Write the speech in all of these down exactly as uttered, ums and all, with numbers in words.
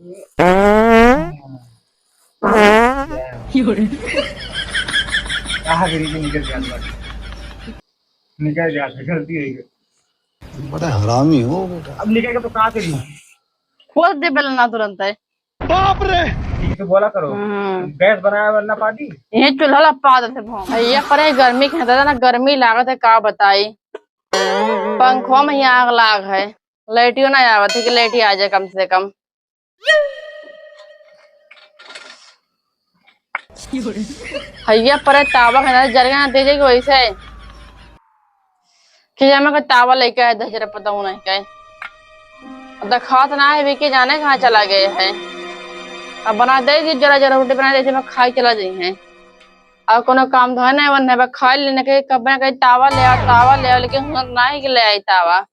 कहाँ गिरी के निकल जात बाटे। निकल जात है, गलती हो गई। बड़ा हरामी हो बेटा। अब निकल के तो का करी? खोल दे बेलना तुरंत है। बाप रे! ठीक से बोला करो। हम्म। गैस बनाया वरना पार्टी। ये चूल्हा ला पा देते भों। ये परे गर्मी के दादा ना, गर्मी लागत है, का बताई। पंखवा में ही आग लाग है, लाइटियो ना आवत है कि लाइट आ जाए कम से कम। हैया परे तावा है ना, जर गया ना, दे जाएगी वैसे। कि जामे कोई तावा लेके आए, दस जरा पता नहीं कहे। अब देखात ना है, विकी जाने कहाँ चला गए है। अब बना दे कि जरा जरा रोटी बना दे, मैं खाई चला जाई है। और कोनो काम धंधा नहीं, वरना बा खाई लेने के, कब ना कहीं तावा ले आओ, तावा ले आओ, लेकिन हुनर ना है कि ले आई तावा।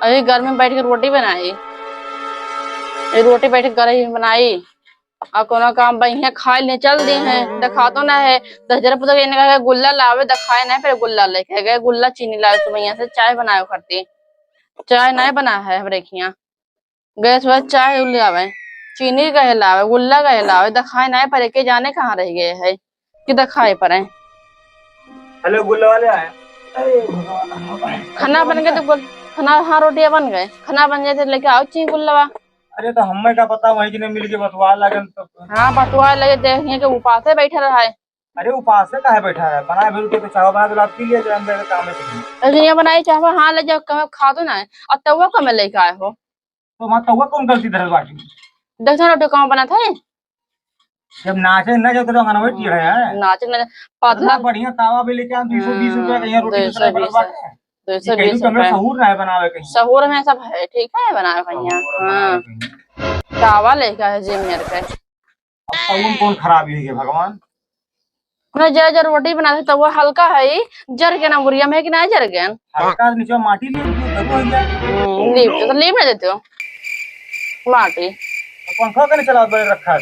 अभी घर में बैठ के रोटी बनाई, ये रोटी बैठ के गरही में बनाई, और कोनो काम बा, इहाँ खाए ले चल दी हैं, देखातो ना है। दस जरा पुतक इन्हें कहे गुल्ला लावे, देखाए नहीं, फिर गुल्ला लेके गए, गुल्ला चीनी लावे सुबह यहाँ से चाय बनावे करती, चाय नहीं बना है हमरे खियाँ। गैस पर चाय उल्ले आवे, चीनी कहे लावे, गुल्ला कहे लावे, देखाए नहीं, पर के जाने कहाँ रह गए है कि देखाए पड़े। हेलो, गुल्ला वाले आए। अरे भगवान, खाना बन गए तो बोल, खाना, हाँ, रोटियां बन गए, खाना बन जाए तो लेके आओ चीनी गुल्ला। अरे, तो हमें का पता, वहीं किने मिल के बतवा लागन तो। हाँ, बतवा लगे, देखिए कि उपासे बैठा रहा है। अरे, उपासे काहे बैठा है? बनाए भर के तो चाहो बना दो, आप पी लिया जाए, हम जाके काम में पी लेंगे। अरे, ये बनाई चाहो, हाँ, ले जाओ, कम खा दो ना। और तवा कम लेके आए हो? तो वहाँ तवा कौन गलती धरल बाटी? देखो ना, रोटी कम बना था। जब नाचे ना जाओ तो अंगनवा टीढ़ है। नाचे ना, इतना पतला। बढ़िया तावा भी लेके आए, दो सौ बीस रुपया का, यहाँ रोटी दो सौ बीस दूसरा बनल बाटे। दो सौ बीस रुपया। सहूर ना है बनावे कहीं। सहूर में सब है, ठीक है, बनावे कहीं। सहूर बनावे हाँ। कहीं। तावा लेके आए जिम मेर के। अब तउन कौन खराबी हुई है भगवान? ना, जर जर रोटी बनाते तो वो हल्का है, जर के ना बुढ़िया में है कि ना जर गए? हल्का नीचे माटी लीप दो, तब हो जाए। हम्म, लीप दो, तो लीप ना देते हो माटी। तो पंखा कने चलावत बड़े रखा है?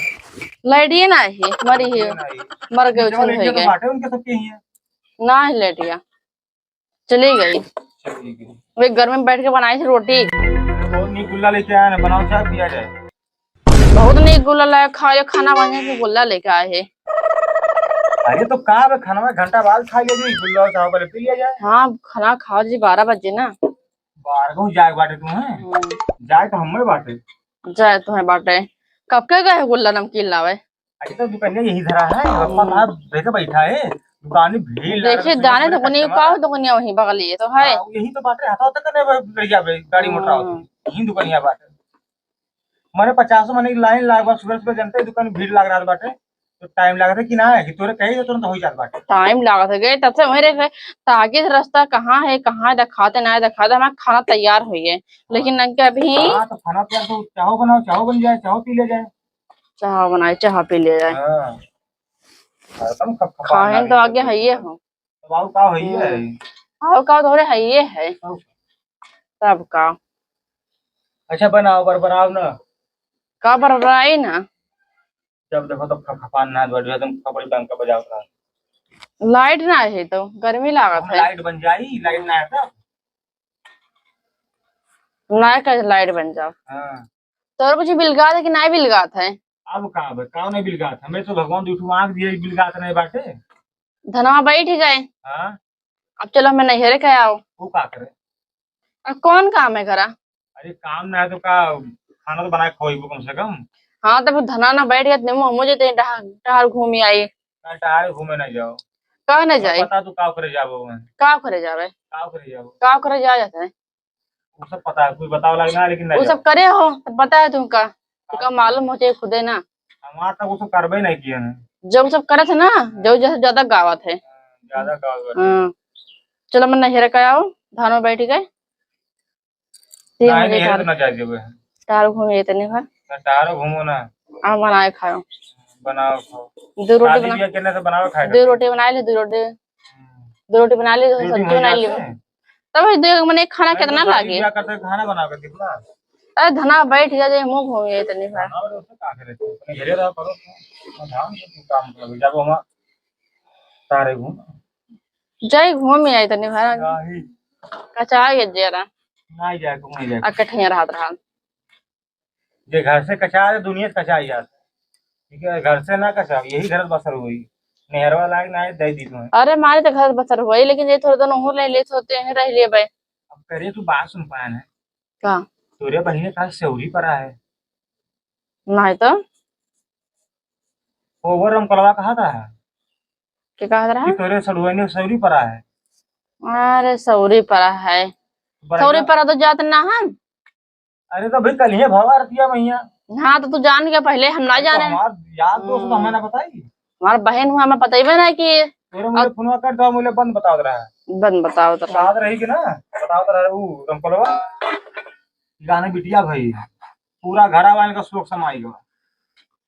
लाइट ये ना है, मरी है, ये ना है। मर गए, नीचे उछल वाले हो ये तो गए। बाटे उनके सबके ही है। ना है लाइट या। चली गई। चली गई। वे घर में बैठ के बनाई थी रोटी। बहुत नीक गुल्ला लेके आया ना, बनाओ चाय पिया जाए। बहुत नीक गुल्ला लाया, खाओ, ये खाना बन जाए कि गुल्ला लेके आए है। अरे तो का बे, खाना में घंटा बाद खा लिया जी, गुल्ला चाय पहले पी लिया जाए। हाँ, खाना खाओ जी, बारह बजे ना। बारह को जाए बाटे तू हैं? हम्म। जाए तो हमें बाटे। जाए तो है बाटे। कब के गए गुल्ला नमकीन लावे? अरे तो दुकनिया यही धरा है, रस्ता साहब देखे बैठा है, दुकान में भीड़ लगा देखिए, है, जाने बड़े दुकनिया customer का है। दुकनिया वहीं बगल ये तो है। हाँ, यही तो बात है, हाथों तक ने बढ़िया बे, गाड़ी मोटर आओ, हम्म। यही दुकनिया बात है। मने पचासों मने की लाइन लाग बा, सुबह सुबह जनते दुकान भीड़ लाग रहा बाटे, तो टाइम लागत है कि ना है कि तोरे कही तो तुरंत हो जात बाटे। टाइम लागत है गए, तब से वहीं रहे, ताकि रस्ता कहाँ है, कहाँ दिखाते ना दिखाते, हमारा खाना तैयार हुई है, लेकिन हाँ। इनके अभी हाँ, तो खाना तैयार तो चाहो बनाओ, चाहो बन जाए, चाहो पी ले जाए। चाह बनाए, चाह पी ले जाए। हाँ। हरदम खपखपा खाए लागे तो आगे है। है ये हो। अब आओ का है ये है? हम्म। आओ का थोड़े है ये है। आओ। तब का? अच्छा बनाओ, बरबराओ ना। का बरबराई ना? जब देखो तो खपखपान ना बढ़िया, तुम खपड़ी बंद कर बजाओ ना। लाइट ना है तो गर्मी लागत हम है। लाइट बन जाई, लाइट ना है तो। ना का लाइट बन जाओ। हाँ। तोर कुछ बिलगात है कि नाहीं बिलगात है? अब का बे, का नाहीं बिलगात? हमें तो भगवान दू ठो आँख दिए, बिलगात नाहीं बाटे। धनवा बैठ गए। हाँ। अब चलो, हमें नैहरे के आओ। वो का करे? अब कौन काम है करा? अरे काम ना है तो का, खाना तो बनाए खवाइबो कम से कम। हाँ, तब धनवा ना बैठ गए, तो मुँह मुझे तो टहर, टहर घूमी आई। ना, टहर घूमे ना जाओ। का ना अब जाए? पता तू का करे जाबो मैं? का करे जावे? का करे जाबो? का करे जा जाते हैं? वो सब पता है, कुछ बतावे लाग ना, लेकिन ना वो सब जाओ। करे हो, तो पता है तुमका, तुमका मालूम हो चाहिए खुदे ना। हमार तो वो सब करबे नहीं किए हैं। जब सब करत है ना, जब जैसे ज्यादा गावत है। ज्यादा गावत है। हाँ। चलो, मैं नैहर का आओ, धान में बैठ गए। ये नहीं, मुझे नैहर घर तो ना जाए देबे। टहर घूमे तनी भर। ना, टहरो घूमो ना। आ बनाए खाओ। बनाओ खाओ। दो रोटी शादी बना, ब्याह के ना तो बनावे खाए दो खातिर। रोटी बना ले, दो रोटी। हम्म। दो रोटी बना ले, दो रोटी सब्जी बन बना जाते ले। हैं। तब दो मने खाना तो कितना शादी लागे? ब्याह करते खाना बना के कितना? अरे धना बैठ जा, जे मुंह घूम जाए तनी भर। खाना और उससे का करे तू? अपने घरे रहा करो। अपना ध्यान से तू काम करो। जब हम सारे घूम। जाए घूम ही आए तनी भर। नहीं। कचा गए जरा। नहीं जाए, घूम नहीं जाए। आ कठिया रहत रहल। जे घर से कचा है, दुनिया से कचा ही जात है। ठीक है, घर से ना कचा, यही घर बसर हुई। नेहरवा लायक ना है, दे दी तुम्हें। अरे, मारे तो घर बसर हुई, लेकिन ये थोड़ा दिन ओहू ले लेत होते हैं, रह लिए भाई। अब करे, तू बात सुन पाया ना। का? तोरे बहिने का सेवरी परा है। नहीं तो। वो, वो रमकलवा कहा था? के कहा रहा? कि तोरे सड़ुआइने सेवरी परा है। अरे, सेवरी परा है। बड़ा सेवरी परा तो जात ना हम। अरे, तो भाई, कल ही भवा रतिया मैया। हाँ, तो तू जान के पहले हम ना अरे, तो जाने। हमार यार दोस्त तो हमें ना बताई। हमार बहन हुआ, हमें पता ही ना कि तोरे मुझे अब फोनवा कर दो, मुझे बंद बतावत रहा है। बंद बतावत रहा। बतावत रही कि ना, बतावत रहा है वो रमकलवा। गाने बिटिया भाई, पूरा घरा वाले का शोक समाई गवा।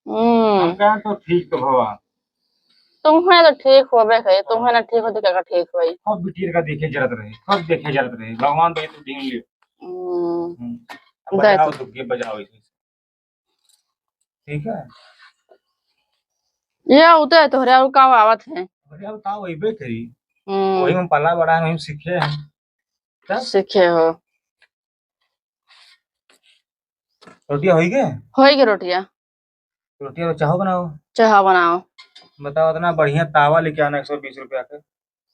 हम्म। हम कहें तो ठीक तो भवा। तुम्हें तो ठीक होबे करे, तुम्हें ना ठीक होते क्या ठीक होई? सब बिटियर का देखे जरत रहे, सब देखे जरत रहे, भगवान तो ये तो दिन लियो। हम्म। हम्म। अब बजाओ तो के बजाओ इसे। ठीक है? ये होते है तोहरे और का आवत है? अरे अब का वही करी। हम्म। वही में पला बड़ा है, वही में सीखे हैं। क्या? सीखे हो। रोटिया होई के? होई के रोटिया। रोटिया और चाहो बनाओ। चाहो बनाओ। बताओ, इतना बढ़िया तावा लेके आना एक सौ बीस रुपया के।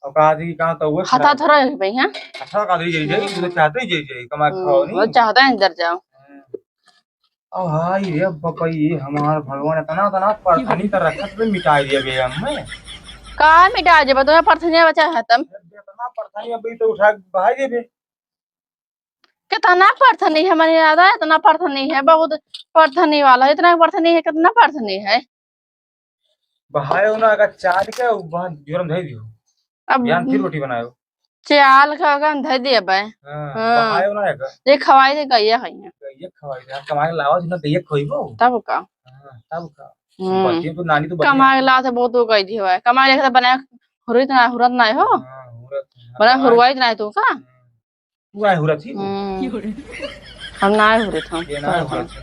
और कहा थी कि कहाँ तो वो हथा खराब। थोड़ा है भाई, हाँ? अच्छा, कहा थी, जाई, जाई, तू तो चाहते ही जाई, जाई, कमा के हम्म, खाओ नहीं। वो चाहता है अंदर जाओ। हम्म। अब हाय रे बपई, ये हमार भगवान, इतना, इतना परथनी कर रखत पे मिटाई दिया गया हमें। का मिटाई देबा? तुम्हें परथनिया बचा है तब। इतना परथनी अभी तो उठा के बहाई देबे। कितना परथनी है, मने याद है, इतना परथनी है, बहुत परथनी वाला, इतना परथनी है, कितना परथनी है। बहाए हो ना, अगर चाल के उ वहाँ जोरम धई दियो। अब बिहान फिर रोटी बनायो। चाल का का धई दिया बे। हाँ, हाँ। बहाए हो ना, अगर ये खवाई दे, गैया है यहाँ। ये खवाई दे, कमाए लावा जितना गैया खोइबो। तब का? हाँ, तब का? हम्म। बच्चे तो नानी तो बढ़िया। कमाए ला से बहुत हो गई थी, हुआ है। कमाए लेके तो बनाए हुरत ना, हुरत ना हो। हाँ, हुरत ना। बनाए हुरवाई ना है तू का? हम्म। तू आए हुरत ही? हम्म। हम ना आए हुरत हम। ये ना आए हुरत ही।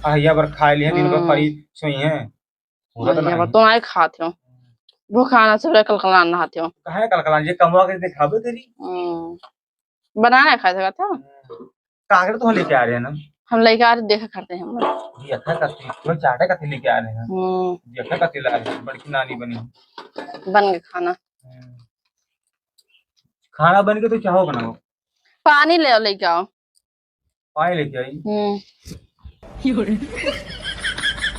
आ, या बार खाए लिए दिन भर हम्म। परी सोई हैं। हुरत ना ये है। तो आए खात हो। भूखाना से बड़ा कलकलान नहाते हो। काहे कलकलान? ये कमवा के दिखावे तेरी। हम्म। बनाना खाए सकत हो? हम्म। कागड़ तो लेके आ रहे हैं ना? हम लेके आ रहे, देखा करते हैं हम। ये अच्छा कत्ती, कोई चाटे कत्ती लेके आ रहे हैं। हम्म। ये अच्छा कत्ती ला रहे हैं, बड़की नानी बनी। बन के खाना। हम्म। खाना बन के तो चाहो बनाओ। पानी ले आओ, लेके आओ। पानी लेके आई? हम्म।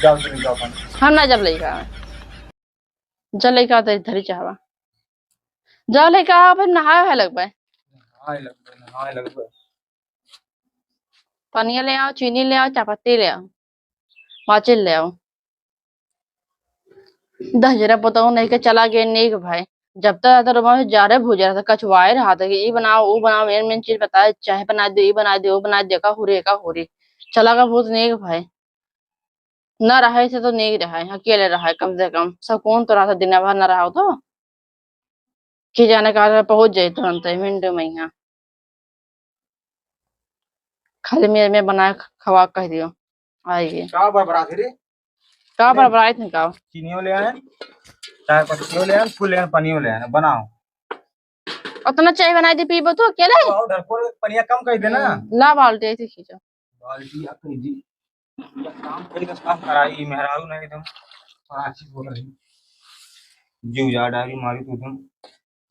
जाओ, चलो, जाओ पानी। हम ना जब लेके आवे। जब लेके आओ, तो इधर ही चाहवा। जब लेके आओ, फिर नहाए है लगबे। नहाए लगबे, नहाए लगबे। पनिया ले आओ, चीनी ले आओ, चापत्ती ले आओ, माचिस ले आओ। दहिजरा पतोह नहीं के चला गए नीक भाई। जब तक रहता रूम में जारे भूजा रहता, कचवाए रहता कि ई बनाओ, ऊ बनाओ, मेन मेन चीज बताए, चाय बना दे, ई बना दे, ऊ बना दे, का हुरे, का हुरे। चला का भूत नीक भाई। ना रहे से तो नीक रहे, अकेले रहे कम से कम। सुकून तो रहता, दिन भर ना रहो तो। के जाने कहाँ पहुँच जाए तुरंत मिनट में यहाँ। खाली मेरे में बना के खवा कह दियो, आइए। का बरबरात है रे? का ले। बरबरात है का? चीनियो ले आए, चाय पत्तियो ले आए, फूल ले आए, पनियो ले आए, बनाओ। उतना चाय बनाई दे, पीबो तू अकेले? तो और ढरकोल पनिया कम कर देना। हम्म, ला बाल्टी ऐसे खींचो। बाल्टी आ कर दी। काम करी का काम कराई, मेहरारू नहीं एकदम पराची बोल रही। जीव जा डारी मारी तो एकदम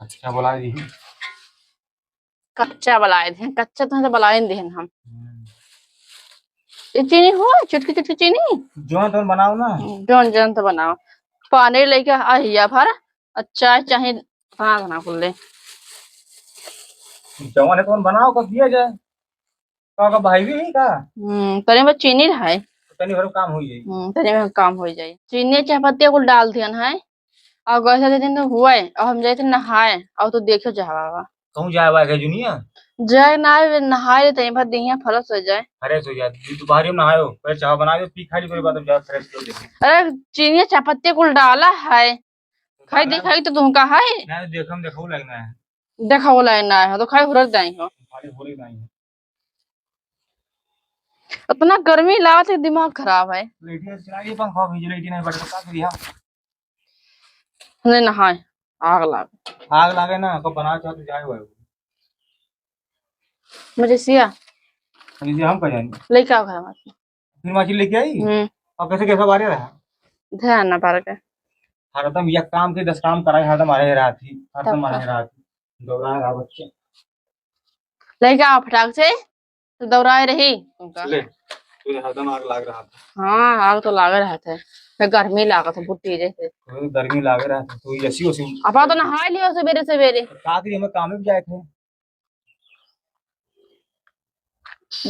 अच्छा बोला रही। कच्चा बलाए देहन, कच्चा तो, तो बलाए देहन हम। हम्म। ये चीनी हो, चुटकी चुटकी चीनी। जौन तौन बनाओ ना। जौन जौन तो बनाओ। पानी लेके आहिया भर, अच्छा चाहे तना तना कुल ले। जौन है तौन बनाओ, कब दिया जाए। का, का भाई भी है का? हम्म, तनी बस चीनी रहे। तनी भर काम हो जाई। हम्म, तनी भर काम हो जाई। चीनी चाय पत्ती कुल डाल दिहन है। और गैस के दिन तो हुआ है, और हम जाए थे नहाए, और तो देखो जहवावा। कहूँ जाए बा के जुनिया? जाए ना, नहाए ले तनी भर देहिया फ्रेश हो जाए। फ्रेश हो जाए, दु-, दोपहर में नहायो, पहले चाय बना दे, पी खा ली, ओकरे बाद हम जाए फ्रेश हो जाए। अरे, चीनी चाय पत्ती कुल डाला है, खाई खाना दिखाई तो तुमका है। नहीं, देखम, देखो लगना है। देखो लगना है, तो खाई हुरक जाई हो। खाली हुरक जाई हो। इतना गर्मी लागत है, दिमाग खराब है। लाइटिया चला गई, पंखा भी, लाइट नहीं बटता, का करिया? नहीं नहाए, आग लाग। आग लागे ना, तो बना चाहो तो जाए भाई। मुझे सिया। मुझे हम कह जाएंगे। लेके आओ घर में। फिर मछली लेके आई? हम्म। और कैसे कैसे बारे रहा? ध्यान ना पार के। हरदम एक काम के दस काम कराए, हरदम आ रहे रहती, हरदम तब आ रहे का? रहती। दौड़ा रहा बच्चे। लइका आओ फटाक से, तो दौड़ाए रही उनका। ले, तू हरदम आग लाग रहा था। हाँ, आग तो लाग रहा था। मैं गर्मी लागत है, बहुत तेज है। तो गर्मी लाग रहा था, तो एसी ओसी। अब तो नहाए लियो सवेरे सवेरे। का करी, हमें काम में भी जाए थे।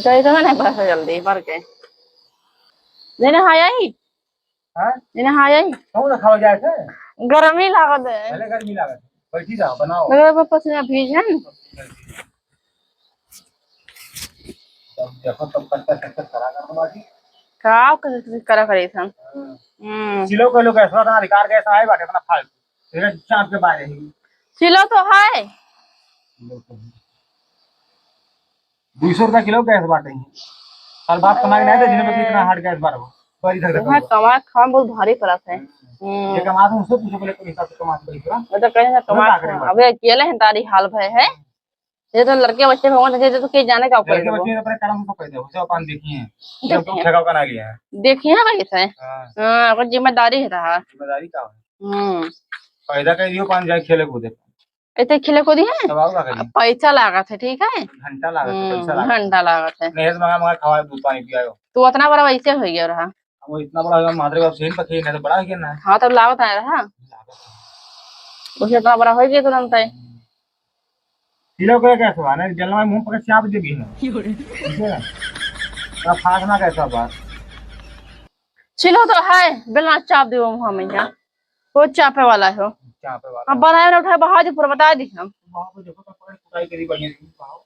जाए तो ना बस जल्दी भर के। नहीं नहाया ही? हाँ? नहीं नहाया ही? कौन खावा जाए थे? गर्मी लागत है। भले गर्मी लागत है। बैठी रहो, बनाओ। लगे बा पसीना भीज है न। तब देखो, तब कच्चा, कच्चा करा कर बाटी। का कच्चा, कच्चा करा करे सन? हाँ। हम्म। सिलो के लोग ऐसा ना अधिकार के ऐसा है बाटे, इतना फालतू। तेरे चाप के बारे ही। सिलो तो है। सिलो तो है। दो सौ रुपया किलो गैस बाटे ही। कल बात कमाई नहीं थे, दिन में कितना हार्ड गैस बार हो। बड़ी धक धक वहाँ होगा। कमा खाम बहुत भारी पड़त है। हम्म। हम्म। ये कमा तो उससे पूछो पहले, कोई हिसाब से कमा से बड़ी पूरा। वो तो कहीं ना कमा ना लाग रही खा। बात। अबे अकेले हैं, तारी हाल भय है। ये तो लड़के बच्चे होंगे, तो, तो के जाने का लड़के करेगा वो। बच्चे अपने काम से पैदा हो, सब अपन देखिए। जब तो देखिए। ठेका का ना लिया है। देखिए ना कैसे है। हाँ। हाँ, वो जिम्मेदारी है रहा। जिम्मेदारी का है? हम्म। पैदा कर दियो, पान जाए खेले कूदे। इतने खिले को दिए? तब और का करी? पैसा लागत है, ठीक है? घंटा लागत है, हम्म, पैसा लागत है। घंटा लागत है। नहीं, तो मंगा, मंगा खवाए, दूध पानी पियाओ। तू उतना बड़ा वैसे हो गया रहा। अब वो इतना बड़ा हो गया, मादरे बाप से ही पकड़ी, नहीं तो बड़ा हो गया ना। हाँ, तब लागत आया रहा। लागत है। उसे इतना बड़ा हो गया तुरंत है। किलो का कैसे बा? नहीं, जलवा मुंह पकड़ चाप देबी ना। ठीक है ना? अब फासना कैसा बा? सिलो तो है, बेलना चाप देबो मुँह में यहाँ। वो चापे वाला हो। चापे वाला। अब बनाए ना उठाए, बहा दे, पूरा बता दी हम। बहा दे, देखो तो पकड़ कुटाई करी बढ़िया से, बहाओ।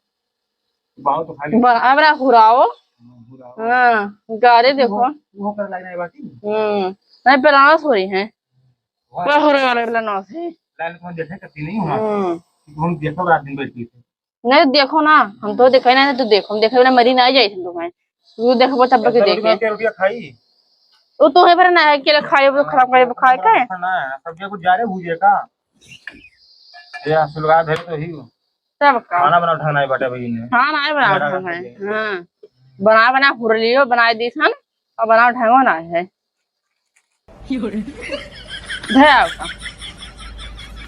बहाओ तो खाली। बना, अब ना हुराओ। हाँ, हुराओ। हाँ, गारे देखो। वो, वो कर लाइन है बाकी। हम्म, नहीं, बेलना थोड़ी है। वाह। पूरा हुरे वाला बेलना से। लाइन कौन देखे करती नहीं हुआ। हम्म। हम देखो रात दिन बैठ के। नहीं देखो ना, हम तो देखे ना, तू देखो, हम देखे बिना मरी ना जाए तुम लोग हैं। तू देखबो तब के कैसे देखे। रोटियां, रोटियां खाई? वो तो है पर ना है, अकेले खाए, वो खराब करे, खाए के? खाना है, सब्जियां कुछ जा रहे भूजे का? ये सुलगा धरे तो ही। तब का? खाना बना ढंग नहीं बाटे भाई ने। खाना नहीं बना मेरा ढंग है। हाँ। बना, बना हुर लियो, बनाए दी थन, और बना ढंगो ना है। धे आओ का?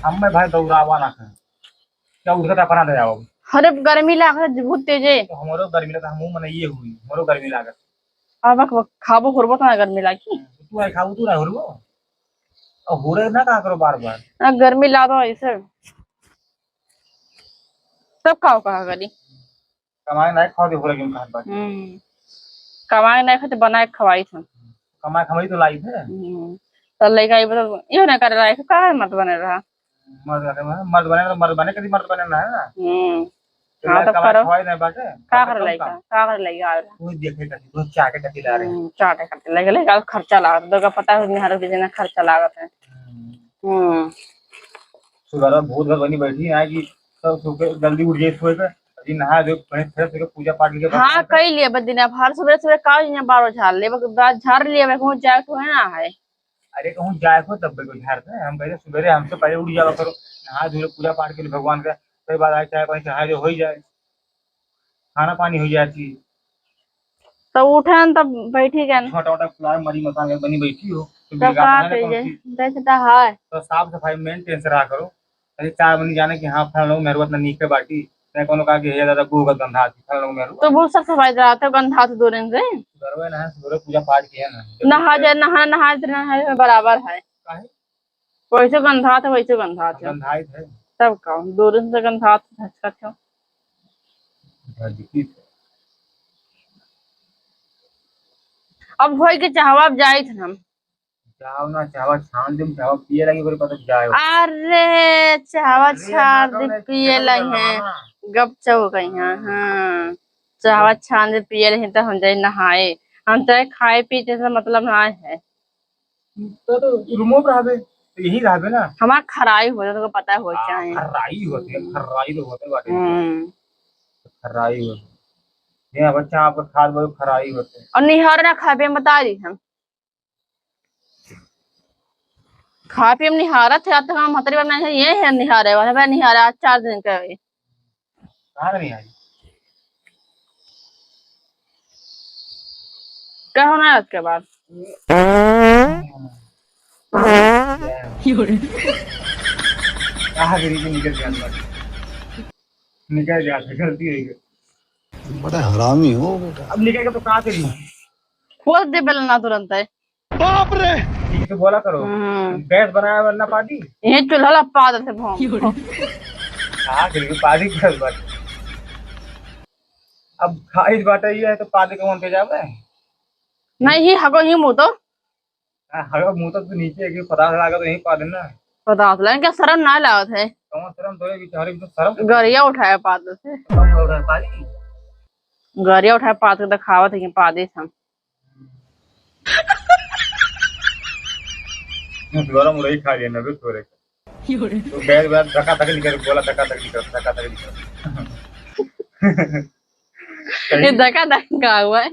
हमें भाई दौड़ावा ना है। क्या उठे तो अपना ले आओ। अरे गर्मी लागत है बहुत तेज है। तो हमरो गर्मी लागत, हमहू मने ये हुई, हमरो गर्मी लागत। अब खाबो हुरबो तो ना गर्मी लागी। तू आई खाबो तू ना हुरबो। और हुरे ना का करो बार बार। ना गर्मी ला दो ऐसे। तब खाओ कहा करी। कमाए ना खाओ दे हुरे क्यों खात बाकी। हम्म। कमाए ना खाते बनाए खवाई था। कमाए खवाई तो लाई थे। हम्म। तो लइका ये बता, यो ना करे लायक, का मर्द बने रहा? मर्द बने, मर्द बने तो मर्द बने, कभी मर्द बने ना है ना। हम्म। तो हाँ, लइका तो कमाए करो। खवाई नहीं बाटे, का बाटे कर कौन लइका? काम? का कर लइका आवेला? तू देखे कथी, तू चाटे कथी ला रहे हैं? हम्म, चाटे कथी लइका, लइका खर्चा लागत, तो का पता है, निहार के जना खर्चा लागत है। हम्म। हम्म। सुबह बहुत घर बनी बैठी है कि सब सो के जल्दी उठ जाए, सोए के, अभी नहा धो, फ्रेश, फ्रेश होके पूजा पाठ करके हाँ, बाद में कई लिए बस दिन भर, सुबह, सुबह का यहाँ बारो झाड़ ले, बस बात झाड़ लिए, मैं कहूँ जाए तो है ना है। अरे कहूँ जाए को तब को झाड़ दे, हम कहते सुबह हमसे पहले उठ जावा करो, नहा धो लो, पूजा पाठ के लिए भगवान का, फिर बाद आए चाय पानी चढ़ा दे, हो ही जाए, खाना पानी हो जाए चीज। तो उठन तब बैठी गन। छोटा मोटा फुलार मरी मकान के बनी बैठी हो, तो तो बिल्कुल का अपना ले पीजे? पहुंची। जैसे तो है। तो साफ सफाई मेंटेन से रहा करो। अरे चार बनी जाने कि हाँ, फलाना लोग मेहरुआ इतना नीक है बाटी। मैं कोनो कहा कि हे दादा, गू का गंधा थी, फलाना लोग मेहरुआ। तो बहुत साफ सफाई रहा था, गंधा तो दो दिन से। सुबह ना है, सुबह पूजा पाठ किया ना। नहा जाए, नहा, नहा जाए, नहा जाए, बराबर है। काहे? वैसे गंधात है, वैसे गंधात है। गंधाइत है। तब का? दो दिन से गंधात है, झटका क्यों? झटकी से। अब होई के चाहवा, अब जाइत हम। चाहवा ना, चाहवा छान देम, चाहवा पिए लगी, ओकरे बाद जाए। अरे, चाहवा अरे, छान ना दे, तो पिए नहीं लगे। ना। गप चौ गई हैं, हाँ। हाँ। चाहवा छान दे, पिए लगे, तो हम जाए नहाए। हम चाहे खाए पीते से मतलब ना है। तो, तो रूमो में रहबे, तो यही रहबे ना। हमार खराई हो जाता, तो पता हो हाँ, चाहे। खराई होते, हम्म। खराई तो होते बाटे। हम्म। खराई होते। ये बच्चा आपका खाद बहुत खराई होते। और निहार ना खाबे, हम बता दी हम। खा पी हम निहारत है, अब तक हम हतरी बार नहीं, ये है निहारे वाला, भाई निहारे, आज चार दिन का है। कहाँ नहीं आई? कहो ना आज के बाद। कहा करी कि निकल गया बात। निकल गया, गलती हो गई। बड़ा हरामी हो बेटा। अब निकल के तो कहा करी? खोल दे बेलना तुरंत है। बाप रे! ठीक से बोला करो। हम्म। गैस बनाया वरना पादी। ये चूल्हा ला पाद से भोंग। कहा करी पादी कर बात। अब खाइस बाटे ये है तो पादी के मन पे जावे। नहीं, ही हगो ही मुँह तो। हाँ, हगो मुँह तो तू नीचे एक पदार्थ लागा तो यहीं पादी ना। पदार्थ लागे, क्या शर्म ना लागत है? कौन शर्म तोरे बेचारे भी तो शर्म। गरिया उठाया पाद से। शर्म हो रहा है पादी। गरिया उठाया पाद के दिखावत है कि पादी से हम। मुँह गरम रही खा लिया नबे तोरे। तो बैग, बैग धक्का धक्की निकल, बोला धक्का धक्की निकल, धक्का धक्की निकल। ये धक्का धक्की का हुआ है?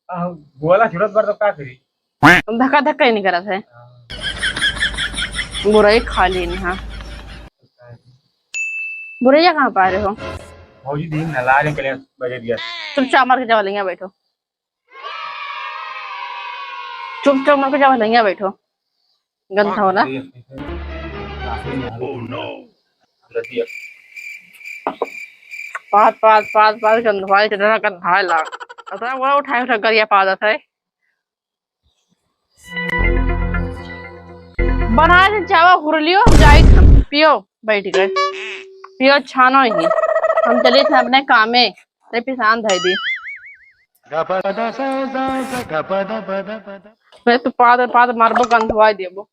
आ, बोला छुड़त बार तो का करी? धक्का धक्का ही निकलत है। हाँ। बुराई खा ली नहीं, हाँ। बुरैया कहाँ पा रहे हो? भौजी दिन ना लाज के लिए बजे दिया। चुपचाप मार के जावा, लइया बैठो। चुपचाप मार के जावा, लइया बैठो। गंदा होला। Oh no। पाद, पाद, पाद, पाद, गंधवाई, इतना गंधवाई लाग। अतरा वो उठाए, उठा गरिया पादत है। बनाए से चावा हुरलियो, जाई पियो, बैठ गए। पियो छानो ही। हम चले थे अपने कामे, ते पिसान धई दी। मैं तो पाद, पाद मारबो, गंधवाई देबो।